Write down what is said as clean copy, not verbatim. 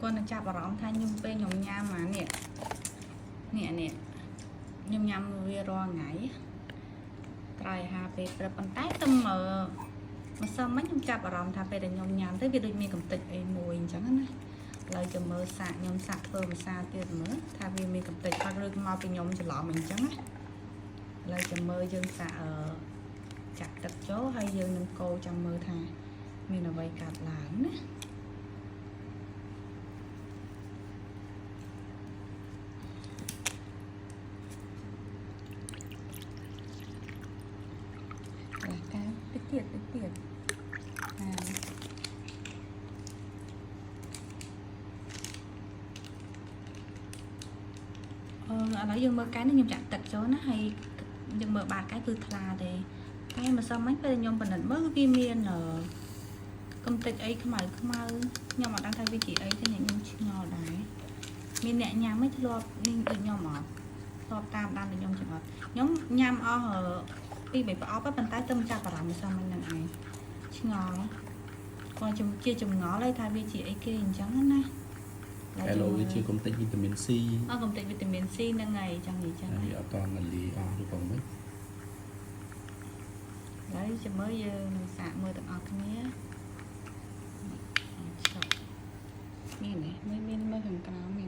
គាត់នឹងចាប់អារម្មណ៍ថាខ្ញុំពេលខ្ញុំញ៉ាំអានេះនេះនេះខ្ញុំញ៉ាំវារាល់ថ្ងៃត្រៃអាហារពេលព្រឹកប៉ុន្តែទៅមើលម្សិលមិញខ្ញុំចាប់អារម្មណ៍ថាពេលដែលខ្ញុំញ៉ាំទៅវាដូចមានកំទេចអីមួយអញ្ចឹងណាឥឡូវចាំមើលសាកខ្ញុំសាកធ្វើម្សាទៀតមើលថាវាមានកំទេចអត់ឬមកពីខ្ញុំច្រឡំអញ្ចឹងណាឥឡូវចាំមើលយើងសាកអឺចាក់ទឹកចូលហើយយើងនឹងកូរចាំមើលថាមានអ្វីកើតឡើងណា ឡាកាតិចទៀតតិចទៀតអាអឺឥឡូវយើងមើលកែនេះខ្ញុំចាក់ទឹកចូលណាហើយយើងមើលបាតកែគឺថ្លាទេតែម្សិលមិញពេលខ្ញុំពិនិត្យមើលវាមានអឺកំតិចអីខ្មៅខ្មៅខ្ញុំអត់ដឹងថាវាជាអីទេអ្នកខ្ញុំឆ្ងល់ដែរមានអ្នកញ៉ាំឯងធ្លាប់នេះដូចខ្ញុំអត់ធ្លាប់តាមដានដូចខ្ញុំចឹងអត់ខ្ញុំញ៉ាំអស់អឺ ពីរបីប្រអប់ហ្នឹងប៉ុន្តែទៅចាប់អារម្មណ៍សមហ្នឹងឯងឆ្ងល់គាត់ជំជាចម្ងល់ហើយថាវាជាអីគេអញ្ចឹងណា តែលោវាជាកំទេចវីតាមីន C អកំទេចវីតាមីន C ហ្នឹងហើយចង់និយាយចឹង ហើយអត់តន់លីអស់ឬក៏មិន ហើយចាំមើលយើងនឹងសាកមើលទាំងអស់គ្នាចុះមានទេមានមានមើលខាងក្រោម